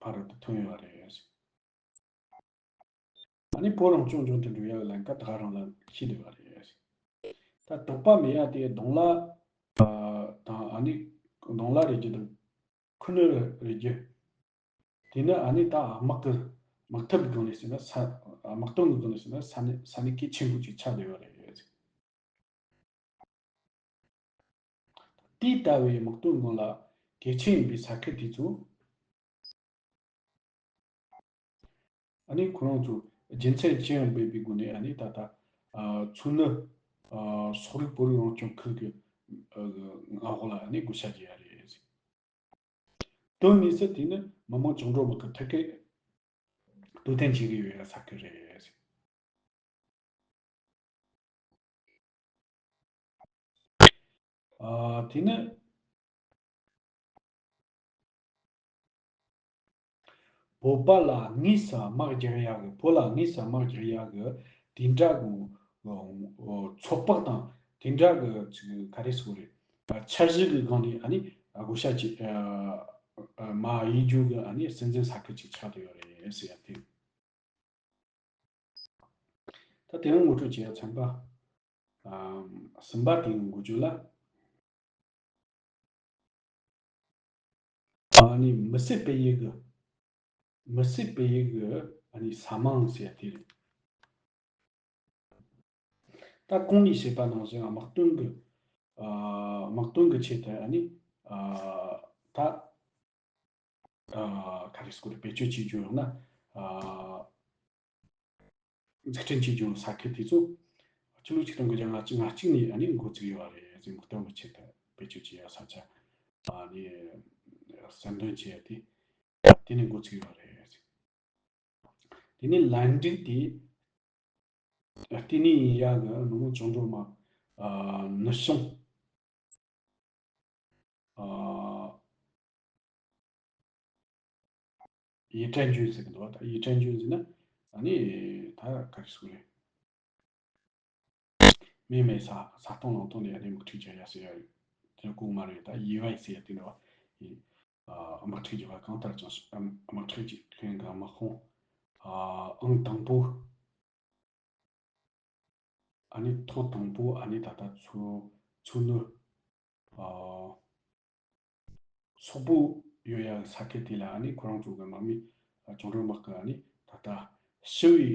བར་དུ་ཐོན་ཡོད་རེད། ཨ་ནི་བོད་རང་སྐྱོང་ལྗོངས་དུ་འགྲོ་ཡག་ལམ་ཁ་ད་ག་རང་ལ་ཤེས་བསྡད་པ་རེད། ད་དོགས་པ་མེད་ཡ་དེ་གདོང་ལ་ཨ་དང་ཨ་ནི་གདོང་ལ་རེད་རྒྱུ་དང་ཁུ་ནུ་རེད་རྒྱུ། དེ་ནི་ཨ་ནི་ད་དམག་གི་དམག་འཐབ་གི་སྒང་ནས་ཟེར་ན་ས་དམག་དོན་གི་སྒང་ནས་ཟེར་ན་ས་གནས་ས་གནས་གལ་ཆེན་པོ་ཅིག་ཆགས་བསྡད་ཡོད་རེད། དེ་ལྟ་བུའི་དམག་དོན་སྒང་ལ་གལ་ཆེན་ཡིན་པའི་ས་ཁུལ་དེ་ཚོ་ཨ་ནི་ཁོ་རང་ཚོ་རྒྱུ་མཚན་ཅི་ཡང་མེད་པའི་སྒོ་ནས་ཨ་ནི་ད་ལྟ་ཨ་མཚོ་ནུབ་ཨ་སོག་རིགས་བོད་རིགས་རང་སྐྱོང་ཁུལ་གྱི་ཨ་མངའ་འོག་ལ་ཨ་ནི་བགོ་བཤའ་རྒྱག་ཡ་རེད། དོན་དངོས་སུ་དེ་ནི་མི་དམངས་བཅིངས་འགྲོལ་དམག་གི་ཐད་ཀའི་དོ་དམ་བྱེད་ཀྱི་ཡོད་ཡ་ས་ཁུལ་རེད། ཨ་དེ་ནི་བོད་པ་ལ་དངོས་སུ་དམག་རྒྱག་ཡག་གི་བོད་ལ་དངོས་སུ་དམག་རྒྱག་ཡག་གི་དེ་འདྲ་གི་ཚོད་དཔག་དང་དེ་འདྲ་གི་ཅིག་ག་རེ་ཟེར་དགོས་རེད། འཆར་གཞི་གི་སྒང་ནས་ཨ་ནི་བགོ་བཤའ་ཅིག་མ་ཡིན་རྒྱུ་གི་ཨ་ནི་སྲིད་འཛིན་ས་ཁུལ་ཅིག་ཆགས་བསྡད་ཡོད་རེད་ཟེར་ཡ་དེ། ད་དེ་རིང་ངོ་སྤྲོད་བྱེད་ཡ་ཚན་པ་ཨམ་གསུམ་པ་དེ་འགོ་བརྗོད་ལ། ཨ་ནི་མི་སེར་སྤེལ་ཡུལ་གི་མི་སེར་སྤེལ་ཡུལ་གི་ཨ་ནི་ས་མིང་ཟེར་ཡ་དེ་རེད། ད་གོང་ནས་བཤད་པ་ནང་བཞིན་དམག་དོན་གི་ཨ་དམག་དོན་གི་ཆེད་དུ་ཨ་ནི་ཨ་ད་ཨ་ག་རེ་ཟེར་དགོས་རེད། བེད་སྤྱོད་བྱེད་རྒྱུ་ཡོད་ན་ཨ་འཛུགས་སྐྲུན་བྱེད་རྒྱུ་ས་ཁུལ་དེ་ཚོ་ཕྱི་ལོ་ཆིག་སྟོང་དགུ་བརྒྱ་ལྔ་བཅུ་ང་གཅིག་ནས་ཨ་ནི་འགོ་བཙུགས་ཡོད་རེད། དམག་དོན་གི་ཆེད་དུ་བེད་སྤྱོད་བྱེད་ཡ་ས་ཆ་ཨ་ནི་གསར་འདོན་བྱེད་ཡ་དེ་དེ་ནས་འགོ་བཙུགས་ཡོད་རེད། དེ་ནས་ལན་ཀྲིག་དེ་ལྟེ་གནས་ཡིན་ཡག་གི་མི་དམངས་བཅིངས་འགྲོལ་དམག་ ཨ་ནུ་ཤང་ཨ་ཡི་ཀྲན་ཅུན་ཟེར་གི་འདུག་ད་ཡི་ཀྲན་ཅུན་ཟེར་ན་ཨ་ནི་ད་ག་རེ་ཟེར་རེད། མི་མེད་ས་ས་སྟོང་ལུང་སྟོང་ནས་ཨ་ནི་དམག་འཁྲུག་བྱེད་ཡ་ཟེར་ཡ་ཡོད། དེ་ལྐུགས་མ་རེད། ད་ཡི་ཝའི་ཟེར་ཡ་དེ་འདྲ་བ་ཡིན། ཨ་དམག་འཁྲུག་བྱེད་པ་གང་ལྟར་ཀྱང་དམག་འཁྲུག་བྱེད་མཁན་གྱི་དམག་དཔུང་ཨ་ཨང་དང་པོ། ཨ་ནི་ཐོག་དང་པོ་ཨ་ནི་ད་ལྟ་ཚུ་ཚུ་ནུ་ཨ་སོག་པོ་ཡོད་ཡ་ས་ཁུལ་དེ་ལ་ཨ་ནི་ཁོ་རང་ཚོ་གི་དམག་མི་ཨ་བཅིངས་འགྲོལ་དམག་གི་ཨ་ནི་ད་ལྟ་ཞི་བའི་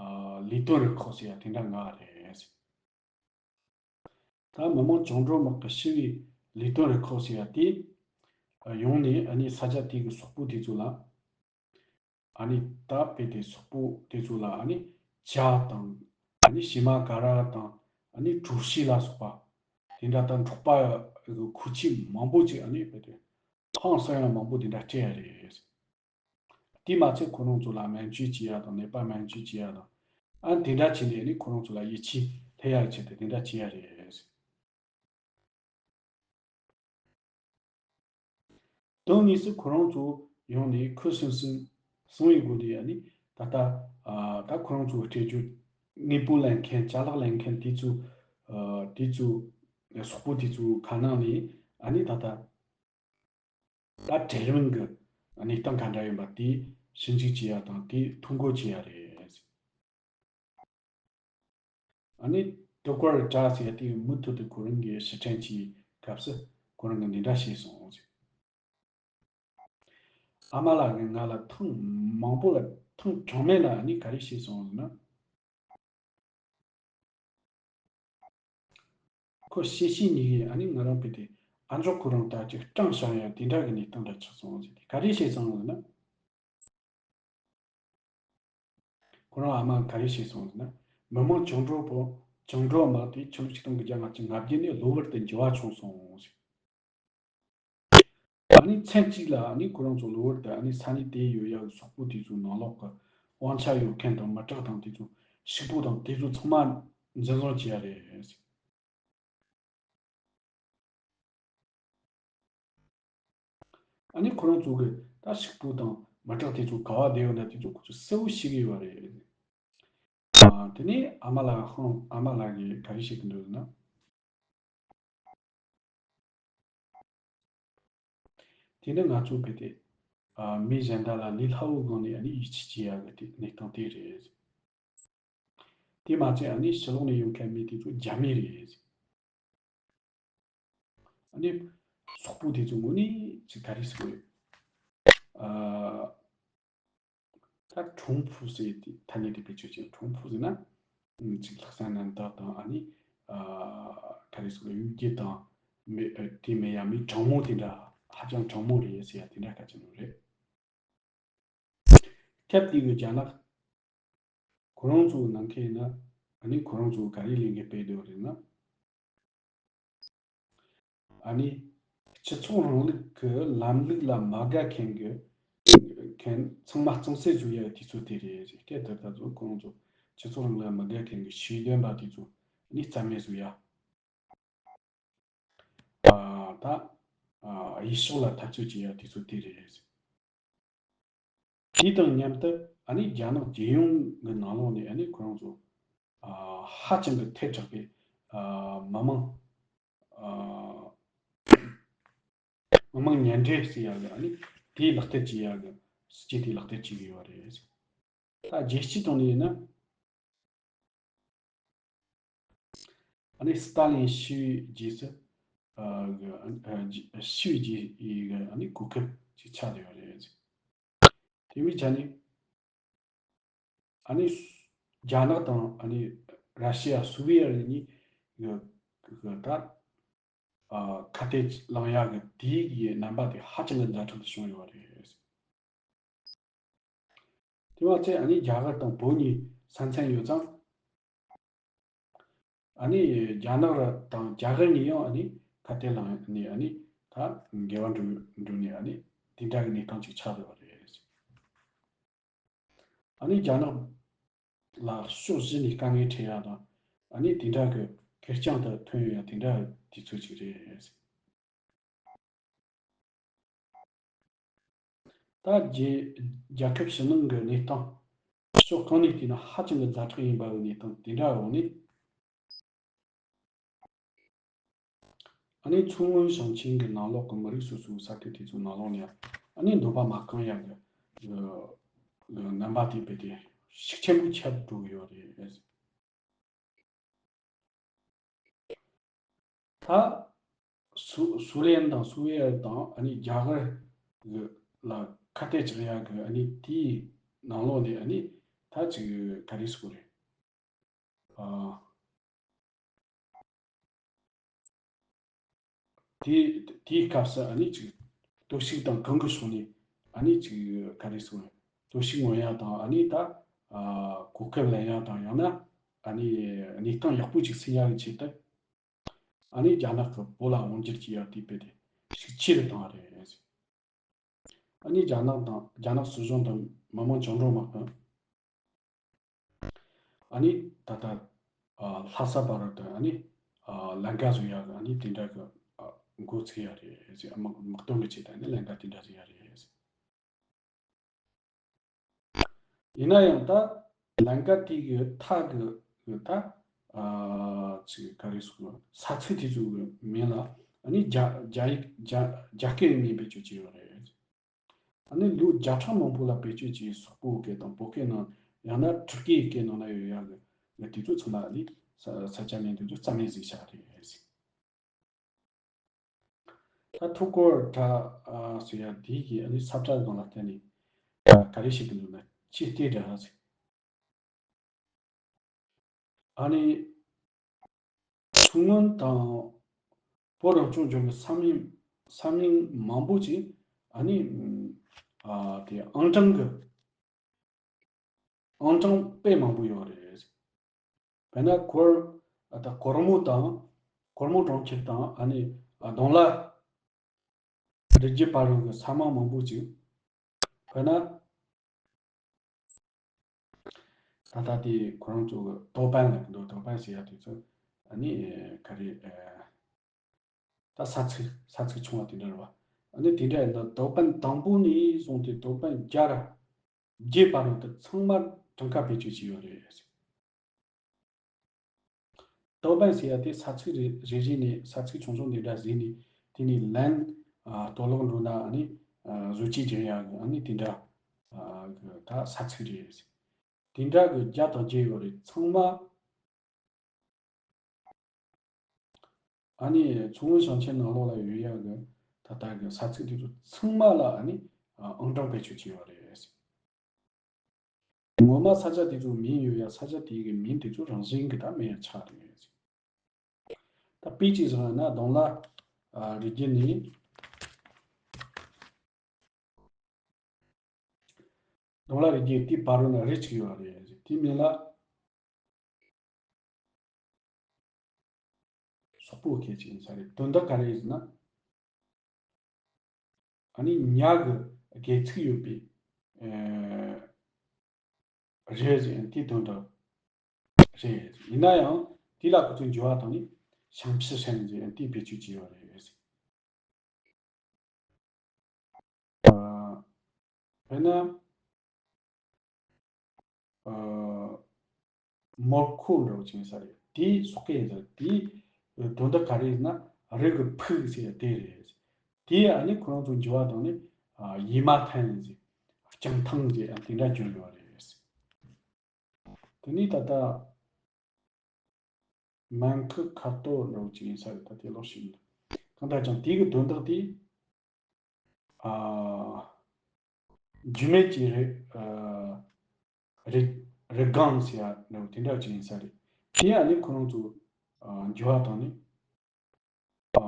ཨ་ལས་དོན་རུ་ཁག་ཟེར་ཡ་དེ་འདྲ་ལྔ་རེད། ད་མི་དམངས་བཅིངས་འགྲོལ་དམག་གི་ཞི་བའི་ལས་དོན་རུ་ཁག་ཟེར་ཡ་དེ་ཨ་ཡོང་ནས་ཨ་ནི་ས་ཆ་དེ་གི་སོག་པོ་དེ་ཚོ་ལ། ཨ་ནི་ད་དཔེ་དེ་སོག་པོ་དེ་ཚོ་ལ་ཨ་ནི་ཇ་དང་ཨ་ནི་ཕྱེ་མ་ག་ར་དང་ཨ་ནི་གྲོ་ཞིབ་ལ་སོགས་པ་དེ་འདྲ་དང་འཕྲོག་པ་གི་མཁོ་ཆས་མང་པོ་ཅིག་ཨ་ནི་དཔེ་དེ་ཧང་སང་ཡང་མང་པོ་དེ་འདྲ་སྤྲད་ཡ་རེད། དེ་མ་ཚད་ཁོ་རང་ཚོ་ལ་སྨན་བཅོས་བྱེད་ཡ་དང་ནད་པ་སྨན་བཅོས་བྱེད་ཡ་དང་ཨ་ནི་དེ་འདྲ་བྱས་ནས་ཨ་ནི་ཁོ་རང་ཚོ་ལ་ཡིད་ཆེས་ཐེབས་ཡ་ཆེད་དུ་དེ་འདྲ་བྱེད་ཡ་རེད། དོན་དངོས་སུ་ཁོ་རང་ཚོ་ཡོང་ནས་ཁུ་སིམ་སིམ་སོང་བའི་སྒོ་ནས་ཨ་ནི་ད་ལྟ་ཨ་ད་ཁོ་རང་ཚོའི་སྤྲད་རྒྱུ་དངོས་པོ་ལེན་མཁན་ཅ་ལག་ལེན་མཁན་དེ་ཚོ་ཨ་དེ་ཚོ་སོག་པོ་དེ་ཚོའི་ཁ་ནང་ནས་ཨ་ནི་ད་ལྟ་ད་གྲལ་རིམ་གྱི་གནས་སྟངས་ག་འདྲ་ཡིན་པ་དེ་ཞིབ་འཇུག་བྱེད་ཡ་དང་དེ་ཐོ་འགོད་བྱེད་ཡ་རེད། ཨ་ནི་ཏུ་ཀར་ཇཱ་ཟེར་ཡ་དེ་མུ་མཐུད་དུ་ཁོ་རང་གི་ཕྱིར་དྲན་གྱི་སྐབས་སུ་ཁོ་རང་གིས་འདི་འདྲ་བཤད་སོང་ཟེར། ཨ་མ་ལགས་ཀྱིས་ང་ལ་ཐེངས་མང་པོ་ལ་ཐེངས་གྲངས་མེད་ལ་ཨ་ནི་ག་རེ་བཤད་སོང་ཟེར་ན། ཁོ་བཤད་བཤད་ཉིན་གྱི་ཨ་ནི་ང་རང་དཔེ་དེ་ཨ་མཆོག་ཁོ་རང་ལྟར་ཅིག་སྐྲངས་བཞག་ཡ་དེ་འདྲ་གི་གནས་སྟངས་འདྲ་ཆགས་སོང་ཟེར་ཏེ་ག་རེ་བཤད་སོང་ཟེར་ན། ཁོ་རང་ཨ་མ་ག་རེ་བཤད་སོང་ཟེར་ན། མི་དམངས་བཅིངས་འགྲོལ་པོ་བཅིངས་འགྲོལ་དམག་དེ་ཕྱི་ལོ་ཆིག་སྟོང་དགུ་བརྒྱ་ལྔ་བཅུ་ང་བརྒྱད་ནས་གློ་བུར་དུ་འགྱུར་བ་བྱུང་སོང་ཟེར། ཨ་ནི་མཚན་གཅིག་ལ་ཨ་ནི་ཁོ་རང་ཚོ་གློ་བུར་དུ་ཨ་ནི་ས་གནས་དེ་ཡོད་ཡག་གི་སོག་པོ་དེ་ཚོའི་ནང་ལོགས་ཀྱི་དབང་ཆ་ཡོད་མཁན་དང་མི་དྲག་དང་དེ་ཚོ་ཕྱུག་པོ་དང་དེ་ཚོ་ཚང་མ་འཛིན་བཟུང་བྱས་ཡ་རེད། ཨ་ནི་ཁོ་རང་ཚོ་གི་ད་ཕྱུག་པོ་དང་མི་དྲག་དེ་ཚོ་ག་བ་བསྡད་ཡོད་ན་དེ་ཚོ་ཁོ་ཚོ་གསལ་བོ་ཤེས་ཀྱི་ཡོད་རེད། ཨ་དེ་ནས་ཨ་མ་ལགས་ཧང་ཨ་མ་ལགས་ཀྱིས་ག་རེ་བཤད་ཀྱི་འདུག་ཟེར་ན། དེ་ནི་ང་ཚོ་བོད་དེ་ཨ་མི་གཞན་དག་ལ་ལས་སླ་བོའི་སྒང་ནས་ཨ་ནི་ཡིད་ཆེས་བྱེད་ཡག་གི་དེ་གནས་སྟངས་དེ་རེད། དེ་མ་ཚད་ཨ་ནི་ཕྱི་ལོགས་ནས་ཡོང་མཁན་མི་དེ་ཚོ་རྒྱ་མི་རེད། ཨ་ནི་སོག་པོ་དེ་ཚོ་དངོས་གནས་ཅིག་ག་རེ་ཟེར་དགོས་རེད། ཨ་ད་ཁྲུང་ཕུ་ཟེར་དེ་ཐ་སྙད་དེ་བེད་སྤྱོད་བྱས། ཁྲུང་ཕུ་ཟེར་ན་ཅིག་ལྷག་བསམ་རྣམ་དག་དང་ཨ་ནི་ཨ་ག་རེ་ཟེར་དགོས་རེད། གཡོ་སྒྱུ་དང་མི་ཨ་དེ་མི་ཡ་མི་དྲང་མོ་དེ་འདྲ་ཧ་ཅང་དྲང་མོ་རེད་ཟེར་ཡ་དེ་འདྲ་ག་ཅི་ནོ་རེད། སྐབས་དེ་གི་རྒྱ་ནག་ཁོ་རང་ཚོ་ནང་ཁེལ་ན་ཨ་ནི་ཁོ་རང་ཚོ་ག་རེ་ལས་འགུལ་སྤེལ་འདོད་རེད་ན། ཨ་ནི་སྤྱི་ཚོགས་རིང་ལུགས་ཀྱི་ལམ་ལུགས་ལ་མ་དགའ་མཁན་གྱི་མཁན་ཚང་མ་གཙང་སེལ་བཟོ་ཡ་དུས་ཚོད་དེ་རེད། སྐད་དེ་ད་ཚོ་ཁོ་རང་ཚོ་སྤྱི་ཚོགས་རིང་ལུགས་ལ་མ་དགའ་མཁན་གྱི་ཤེས་ལྡན་པ་དེ་ཚོ་ཨ་ནི་རྩ་མེད་བཟོ་ཡ། ཨ་ད་ཨ་གཡས་ཕྱོགས་ལ་འཐབ་རྩོད་བྱེད་ཡ་དུས་ཚོད་དེ་རེད། དེ་དང་མཉམ་དུ་ཨ་ནི་རྒྱ་ནག་རྒྱལ་ཡོངས་ཀྱི་ནང་ལོགས་ནས་ཨ་ནི་ཁོ་རང་ཚོ་ཨ་ཧ་ཅང་གི་ཐལ་དྲགས་པའི་ཨ་མི་དམངས་ཨ་མི་དམངས་མཉམ་འབྲེལ་ཟེར་ཡ་གི་ཨ་ནི་དེའི་ལག་བསྟར་བྱེད་ཡ་གི་སྲིད་ཇུས་དེའི་ལག་བསྟར་བྱེད་ཀྱི་ཡོད་རེད། ད་རྒྱལ་སྤྱིའི་ཐོག་ནས་ཡིན་ན། ཨ་ནི་སི་ཏཱ་ལིན་ཤི་བའི་རྗེས་སུ་ཨ་གི་ཨ་ཨ་ཤི་བའི་རྗེས་ཀྱི་ཨ་ནི་གོ་སྐབས་ཅིག་ཆགས་བསྡད་ཡོད་རེད། དེ་བས་ཀྱང་ནི་ཨ་ནི་རྒྱ་ནག་དང་ཨ་ནི་ར་ཤི་ཡ་སོ་བི་ཡེ་ཏ་གཉིས་ཀྱི་ཀྱི་ད་ཨ་ཁ་གཏད་ལངས་ཡག་གི་དེའི་གི་རྣམ་པ་དེ་ཧ་ཅང་གི་ཛ་དྲག་ཏུ་བྱུང་ཡོད་རེད། དེ་མ་ཚད་ཨ་ནི་རྒྱ་གར་དང་བོད་གཉིས་ས་མཚམས་ཡོད་ཙང་། ཨ་ནི་རྒྱ་ནག་ར་དང་རྒྱ་གར་གཉིས་ཡང་ཨ་ནི་ཁ་གཏད་ལངས་ནས་ཨ་ནི་ད་འགལ་བ་འགྲོ་འགྲོ་ནས་ཨ་ནི་དེ་འདྲ་གི་གནས་སྟངས་ཅིག་ཆགས་བསྡད་པ་རེད། ཨ་ནི་རྒྱ་ནག་ལ་ཕྱོགས་བཞི་ནས་དཀའ་ངལ་འཕྲད་ཡ་དང་ཨ་ནི་དེ་འདྲ་གི་ ཁེར་རྐྱང་དུ་ཐོན་ཡོད་ཡ་དེ་འདྲ་དུས་ཚོད་ཅིག་རེད། ད་རྒྱལ་རྒྱལ་ཁབ་ཕྱི་ནང་གི་གནས་སྟངས་ཕྱོགས་གང་ནས་བལྟས་ན་ཧ་ཅང་གི་ཛ་དྲག་ཡིན་པ་གི་གནས་སྟངས་དེ་འདྲ་འོག་ནས། ཨ་ནི་མཚོ་སྔོན་ཞིང་ཆེན་གྱི་ནང་ལོགས་ཀྱི་མི་རིགས་སོ་སོའི་ས་ཁུལ་དེ་ཚོའི་ནང་ལོགས་ནས་ཨ་ནི་འདོད་པ་མ་ཁེངས་ཡག་གི་གི་རྣམ་པ་དེ་རྦད་དེ་ཤུགས་ཆེན་པོ་ཁྱབ་འགྲོ་གི་ཡོད་རེད། ད་སུ་སུ་རེན་དང་སུ་ཝེ་ཨེར་དང་ཨ་ནི་རྒྱ་གར་གི་ལ་ཁ་གཏད་གཅོག་ཡག་གི་ཨ་ནི་དེའི་ནང་ལོགས་ནས་ཨ་ནི་ད་ཅིག་ག་རེ་ཟེར་དགོས་རེད། ཨ། དེ་དེའི་སྐབས་སུ་ཨ་ནི་ཅིག་གཏོར་བཤིག་དང་གང་གི་ཕྱོགས་ནས་ཨ་ནི་ཅིག་ག་རེ་ཟེར་གཏོར་བཤིག་མངོན་ཡ་དང་ཨ་ནི་ད་ཨ་གོ་སྐབས་ལེན་ཡ་དང་ཡང་ན་ཨ་ནི་གནས་སྟངས་ཡག་པོ་ཅིག་སེལ་ཡ་གི་ཆེད་དུ་ཨ་ནི་རྒྱ་ནག་གི་བོད་ལ་དབང་སྒྱུར་བྱེད་ཡ་དེ་རྦད་དེ་ཤུགས་ཆེ་རུ་བཏང་བ་རེད། ཨ་ནི་རྒྱ་ནག་དང་རྒྱ་ནག་སྲིད་གཞུང་དང་མི་དམངས་བཅིངས་འགྲོལ་དམག་གིས་ཨ་ནི་ད་ལྟ་ཨ་ལྷ་ས་བར་དུ་ཨ་ནི་ཨ་ལམ་ཀ་བཟོ་ཡག་གི་ཨ་ནི་དེ་འདྲ་གི་ཨ་འགོ་ཚུགས་ཡ་རེད་ཟེར། དམག་དམག་དོན་གི་ཆེད་དུ་ཨ་ནི་ལམ་ཀ་དེ་འདྲ་བཟོ་ཡ་རེད་ཟེར། ཡིན་ན་ཡང་ད་ལམ་ཀ་དེ་གི་མཐའ་གི་གི་ད་ཨ་ཅིག་ག་རེ་ཟེར་དགོས། ས་ཚིགས་དེ་ཚོ་གི་མིང་ལ་ཨ་ནི་རྒྱ་རྒྱ་ཡིག་རྒྱ་རྒྱ་སྐད་ནས་བེད་སྤྱོད་བྱས་ཡོད་རེད། ཨ་ནི་ལོ་བརྒྱ་ཕྲག་མང་པོ་ལ་བེད་སྤྱོད་བྱས་སོག་པོ་སྐད་དང་བོད་སྐད་ནང་ཡང་ན་ཊུར་ཀིའི་སྐད་ནང་ན་ཡོད་ཡག་གི་གི་དེ་ཚོ་ཚང་མ་ཨ་ནི་ས་ས་ཆ་མིང་དེ་ཚོ་རྩ་མེད་བཟོས་བཞག་རེད། ད་ཐུའུ་ཀོར་ཊ་ཨ་ཟེར་ཡ་དེ་གི་ཨ་ནི་ས་བཀྲ་སྒང་ལ་བལྟས་ནས་ཨ་ག་རེ་བཤད་ཀྱི་འདུག་ན་ཅི་སྟེ་འདྲ་ཟེར། ཨ་ནི་མཚོ་སྔོན་དང་བོད་རང་སྐྱོང་ལྗོངས་ཀྱི་ས་མིང་ས་མིང་མང་པོ་ཅིག་ཨ་ནི་ཨ་དེ་ཨང་གྲངས་ཀྱི་ཨང་གྲངས་དཔེ་མང་པོ་ཡོད་རེད། དཔེར་ན་གོར་ཨ་ད་གོར་མོ་དང་གོར་མོ་གྲོང་ཁྱེར་དང་ཨ་ནི་ཨ་གདོང་ལ་རི་རྒྱུད་བར་རུ་གི་ས་མིང་མང་པོ་ཅིག་དཔེར་ན་ད་ལྟ་དེ་ཁོ་རང་ཚོ་གི་ཏའོ་པན་ལ་འདུག་ཏའོ་པན་ཟེར་ཡ་དེ་ཚོ་ཨ་ནི་ག་རེ་ཨ་ད་ས་ཚིགས་ས་ཚིགས་ཆུང་བ་དེ་འདྲ་རེད་བ། ཨ་ནི་དེ་འདྲ་ཡིན་ན་ཏའོ་པན་དང་པོ་ནས་བཟུང་སྟེ་ཏའོ་པན་བརྒྱ་ར་བརྒྱད་བར་དུ་ཚང་མ་གྲངས་ཀ་བེད་སྤྱོད་བྱས་ཡོད་རེད། ཏའོ་པན་ཟེར་ཡ་དེ་ས་ཚིགས་རེ་རེ་རེ་ནས་ས་ཚིགས་ཆུང་ཆུང་དེ་འདྲ་ཟིན་ནས་དེ་ནས་ལན་ཨ་གཏོར་བརླག་འགྲོ་ན་ཨ་ནི་ཨ་བཟོ་བཅོས་བྱེད་ཡ་གི་ཨ་ནི་དེ་འདྲ་ཨ་གི་ད་ས་ཚིགས་རེད། དེ་འདྲ་གི་བརྒྱ་དང་བརྒྱད་ཡོད་རེད། ཚང་མ་ཨ་ནི་མཚོ་སྔོན་ཞིང་ཆེན་ནང་ལོགས་ལ་ཡོད་ཡག་གི་ད་ལྟ་གི་ས་ཚིགས་དེ་ཚོ་ཚང་མ་ལ་ཨ་ནི་ཨང་གྲངས་བེད་སྤྱོད་བྱས་ཡོད་རེད། ངོ་མ་ས་ཆ་དེ་ཚོ་མིང་ཡོད་ཡག་ས་ཆ་དེ་གི་མིང་དེ་ཚོ་རང་བཞིན་གི་ད་མེད་ཡག་ཆགས་རེད། ད་དཔེ་གཅིག་བཞག་ན་གདོང་ལ་ཨ་རི་རྒྱུད་ནས་གདོང་ལ་རི་རྒྱུད་དེའི་བར་རུ་ན་རི་གཅིག་ཡོད་རེད། དེའི་མིང་ལ་སོག་པོ་སྐད་ཅིག་ཡིན་ས་རེད། དོན་དག་ག་རེ་ཡིན་ན་ཨ་ནི་ཉ་གི་སྒལ་ཚིགས་ཡོད་པའི་ཨེ་རེད་ཟེར་དེའི་དོན་དག་རེད། ཡིན་ན་ཡང་དེ་ལ་ཁོ་ཚོས་འགྱུར་བ་བཏང་ནས་ཞང་ཕྱི་ཧྲན་ཟེར་དེའི་བེད་སྤྱོད་བྱས་ཡོད་རེད། ཨ། དཔེར་ན། ཨ། མོར་ཁོ་འདྲ་བོ་ཅིག་ཡིན་ས་རེད། དེའི་སོག་སྐད་ཡིན་ས་རེད། དེའི་དོན་དག་ག་རེ་ཡིན་ན་རི་གི་ཕུག་ཟེར་དེ་རེད། དེ་ཨ་ནི་ཁོ་རང་ཚོ་འགྱུར་བ་བཏང་ནས་ཨ་ཡེ་མ་ཐན་ཟེར། རྐྱང་ཐང་ཟེར་ཨ་དེ་འདྲ་བསྒྱུར་ཡོད་རེད། དེ་ནས་ད་ལྟ་མན་ཁུ་ཁ་ཏོ་འདྲ་བོ་ཅིག་ཡིན་ས་རེད། ད་དེ་ལོག་ཤེས་མི་འདུག་གང་ལྟར་ཀྱང་དེ་གི་དོན་དག་དེ་ཨ་རྒྱུས་མེད་ཀྱི་རི་ཨ་རི་རི་སྒང་ཟེར་ཡ་འདྲ་བོ་དེ་འདྲ་ཅིག་ཡིན་ས་རེད། དེ་ཡང་ནི་ཁོ་རང་ཚོ་ཨ་འགྱུར་བ་བཏང་ནས་ཨ་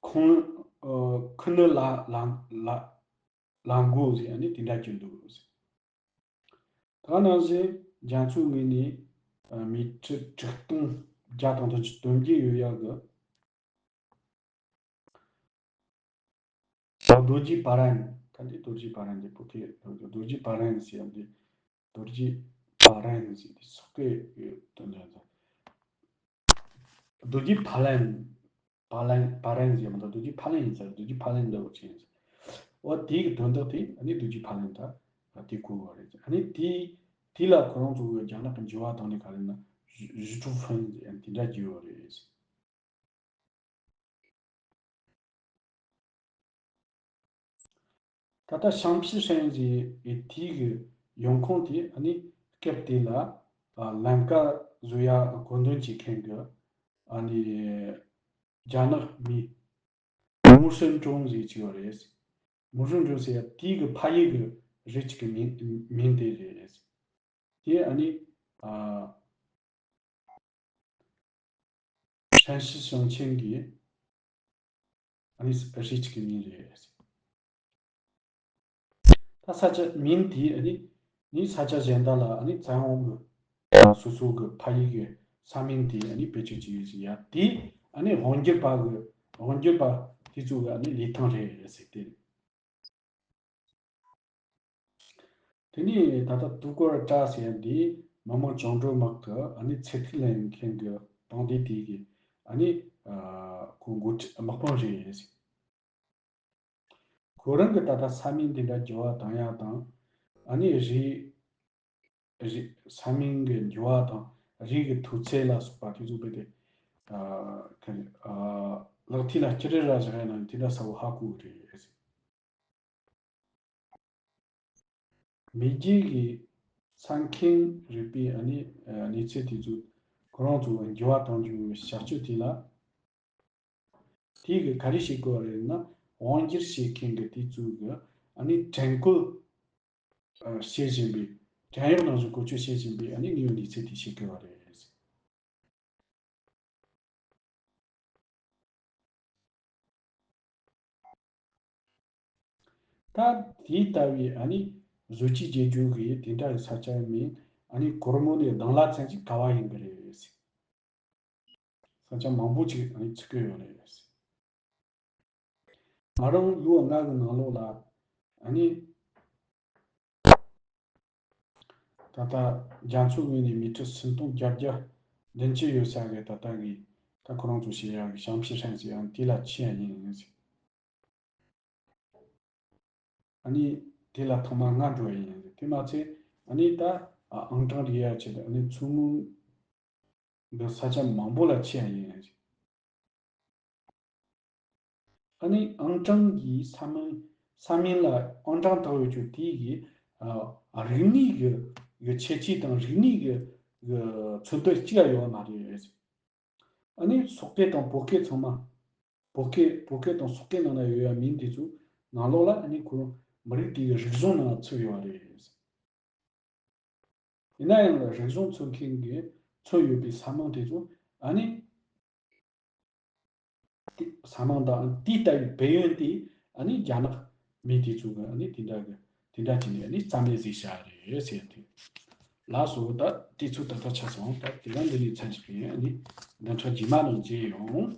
ཁོང་ཨ་ཁུ་ནུ་ལ་ལ་ལ་ལ་མགོ་ཟེར་ཡ་ནི་དེ་འདྲ་གྱུར་འདུག་ཟེར། ད་ནང་བཞིན་རྒྱ་མཚོའི་ངོས་ནས་ཨ་མི་ཊར་དྲུག་སྟོང་བརྒྱ་དང་དོན་བརྒྱད་ཡོད་ཡག་གི་རྡོ་རྗེ་བྷ་རན། ད་འདི་རྡོ་རྗེ་བྷ་རན་འདི་བོད་སྐད་རྡོ་རྗེ་བྷ་རན་ཟེར་ཡ་འདི་རྡོ་རྗེ་བྷ་རན་ཟེར་འདི་སོག་སྐད་ཀྱི་དོན་དག་དང་། རྡོ་རྗེ་ཕ་ལན། ཕ་ལན་ཕ་རན་ཟེར་མི་འདུག་རྡོ་རྗེ་ཕ་ལན་ཡིན་ཟེར། རྡོ་རྗེ་ཕ་ལན་འདྲ་བོ་ཅིག་ཡིན་ཟེར། འོ་དེའི་གི་དོན་དག་དེ་ཨ་ནི་རྡོ་རྗེ་ཕ་ལན་ད་དེ་གོ་བ་རེད། ཨ་ནི་དེ་དེ་ལ་ཁོ་རང་ཚོ་གི་རྒྱ་ནག་གི་འགྱུར་བ་བཏང་ནས་ག་རེ་ན་ཞུ་ཀྲུའུ་ཧྥུན་ཟེར་དེ་འདྲ་བརྗོད་པ་རེད། ད་ལྟ་ཞང་ཕི་ཧྲན་ཟེར་བའི་དེའི་གི་ཡོང་ཁུངས་དེ་ཨ་ནི་སྐབས་དེ་ལ་ཨ་ལམ་ཀ་བཟོ་ཡ་གོ་འདུན་བྱེད་མཁན་གི་ཨ་ནི་རྒྱ་ནག་མི་མུའུ་ཧྲིན་ཀྲུང་ཟེར་གྱི་ཡོད་རེད། མུའུ་ཧྲིན་ཀྲུང་ཟེར་ཡ་དེའི་གི་ཕ་ཡུལ་གི་རི་གཅིག་གི་མིང་མིང་དེ་རེད། དེ་ཨ་ནི་ཨ་ཧྲན་ཞི་ཞིང་ཆེན་གྱི་ཨ་ནི་རི་གཅིག་གི་མིང་རེད། ད་ས་ཆ་མིང་དེ་ཨ་ནི་ནི་ས་ཆ་གཞན་དག་ལ་ཨ་ནི་བཙན་དབང་གི་སོ་སོ་གི་ཕ་ཡུལ་གི་ས་མིང་དེ་ཨ་ནི་བེད་སྤྱོད་བྱེད་ཡོད་ཟེར་ཡ་དེ་ཨ་ནི་དབང་སྒྱུར་པ་གི་དབང་སྒྱུར་པ་དེ་ཚོ་གི་ཨ་ནི་ལས་སྟངས་རེད་ཟེར་ཏེ། དེ་ནས་ད་ལྟ་ཏུའུ་ཀོར་ཀྲ་ཟེར་ཡ་འདི་མི་དམངས་བཅིངས་འགྲོལ་དམག་གི་ཨ་ནི་ཚེ་ཐིག་ལེན་མཁན་གི་དཔུང་སྡེ་དེ་གི་ཨ་ནི་ཁོ་འགོ་ཁྲིད་དམག་དཔོན་རེད་ཟེར། ཁོ་རང་གི་ད་ལྟ་ས་མིང་དེ་འདྲ་འགྱུར་བ་བཏང་ཡ་དང་ཨ་ནི་རིགས་རིགས་ས་མིང་གི་འགྱུར་བ་དང་རིགས་ཀྱི་མཐོ་ཚད་ལ་སོགས་པ་དེ་ཚོ་རྦད་དེ་ཨ་ག་རེ་ཨ་ལག་མཐིལ་ལ་ཅི་རེ་ར་བཞག་ཡ་ན་དེ་འདྲ་གསལ་པོ་ཧ་གོ་གི་རེད། མེས་རྒྱལ་གྱི་ས་ཁྱོན་རིག་པའི་ཨ་ནི་ཨ་གནས་ཚད་དེ་ཚོ་ཁོ་རང་ཚོ་འགྱུར་བ་གཏོང་རྒྱུའི་བྱ་སྤྱོད་དེ་ལ། དེ་གི་ག་རེ་བྱེད་དགོས་རེད་ན་དབང་སྒྱུར་བྱེད་མཁན་གྱི་དེ་ཚོ་གི་ཨ་ནི་དྲན་སྐུལ་ཨ་བྱེད་བཞིན་པའི་དྲན་གཡོག་ནང་བཞིན་བཀོལ་སྤྱོད་བྱེད་བཞིན་པའི་ཨ་ནི་དངོས་ཡོད་གནས་ཚུལ་དེ་བྱེད་དགོས་པ་རེད། ད་དེ་ལྟ་བུའི་ཨ་ནི་བཟོ་བཅོས་བྱེད་རྒྱུ་གི་དེ་འདྲ་གི་ས་ཆ་མིན་ཨ་ནི་སྒོར་མོ་ནས་གདན་ལ་ཚན་གྱི་ག་བ་ཡིན་གི་རེད། ས་ཆ་མང་པོ་ཅིག་ཨ་ནི་ཚུད་ཀྱི་ཡོད་རེད། ང་རང་ལོ་ལྔ་གི་ནང་ལོགས་ལ་ཨ་ནི་ད་ལྟ་རྒྱ་མཚོའི་ངོས་ནས་མི་ཊར་སུམ་སྟོང་བརྒྱད་བརྒྱ་བདུན་ཅུ་ཡོད་ས་གི་ད་ལྟ་གི་ད་ཁོ་རང་ཚོ་བཤད་ཡག་གི་ཞང་ཕི་ཧྲན་ཟེར་ཡང་དེ་ལ་ཆེ་ཡ་ཡིན་ཟེར། ཨ་ནི་དེ་ལ་ཐོག་མ་ལྔ་འགྲོ་ཡ་ཡིན་ཟེར། དེ་མ་ཚད་ཨ་ནི་ད་ཨ་ཨང་གྲངས་རིག་ཡ་ཆེད་དུ་ཨ་ནི་མཚོ་སྔོན་གི་ས་ཆ་མང་པོ་ལ་ཆེ་ཡ་ཡིན་ཟེར། ཨ་ནི་ཨང་གྲངས་ཀྱི་ས་མིང་ས་མིང་ལ་ཨང་གྲངས་བཏགས་ཡོད་རྒྱུ་དེ་གི་ཨ་རིག་གནས་ཀྱི་གི་ཁྱད་ཆོས་དང་རིག་གནས་ཀྱི་གི་མཚོན་དོན་གཅིག་ཡང་ཡོད་མ་རེད། ཨ་ནི་སོག་སྐད་དང་བོད་སྐད་ཚང་མ་བོད་སྐད་བོད་སྐད་དང་སོག་སྐད་ནང་ན་ཡོད་ཡ་མིང་དེ་ཚོ་ནང་ལོགས་ལ་ཨ་ནི་ཁོ་རང་མི་རིགས་དེ་གི་རིག་གཞུང་ནང་ཚུད་ཡོད་རེད། ཡིན་ན་ཡང་རིག་གཞུང་མཚོན་མཁན་གྱི་མཚོན་ཡོད་པའི་ས་མིང་དེ་ཚོ་ཨ་ནི་དེ་ས་མིང་དང་དེ་ལྟ་བུའི་དཔལ་ཡོན་དེ་ཨ་ནི་རྒྱ་ནག་མི་དེ་ཚོ་གི་ཨ་ནི་དེ་འདྲ་གི་དེ་འདྲ་བྱས་ནས་ཨ་ནི་རྩ་མེད་བཟོས་བཞག་རེད་ཟེར་ཏེ། ལགས་སོ། ད་དུས་ཚོད་ད་ལྟ་ཆགས་སོང་། ད་དེ་རིང་འདི་ནས་མཚམས་བཞག་གི་ཡིན། ཨ་ནི་བདུན་ཕྲག་རྗེས་མ་ནང་མཇལ་ཡོང་།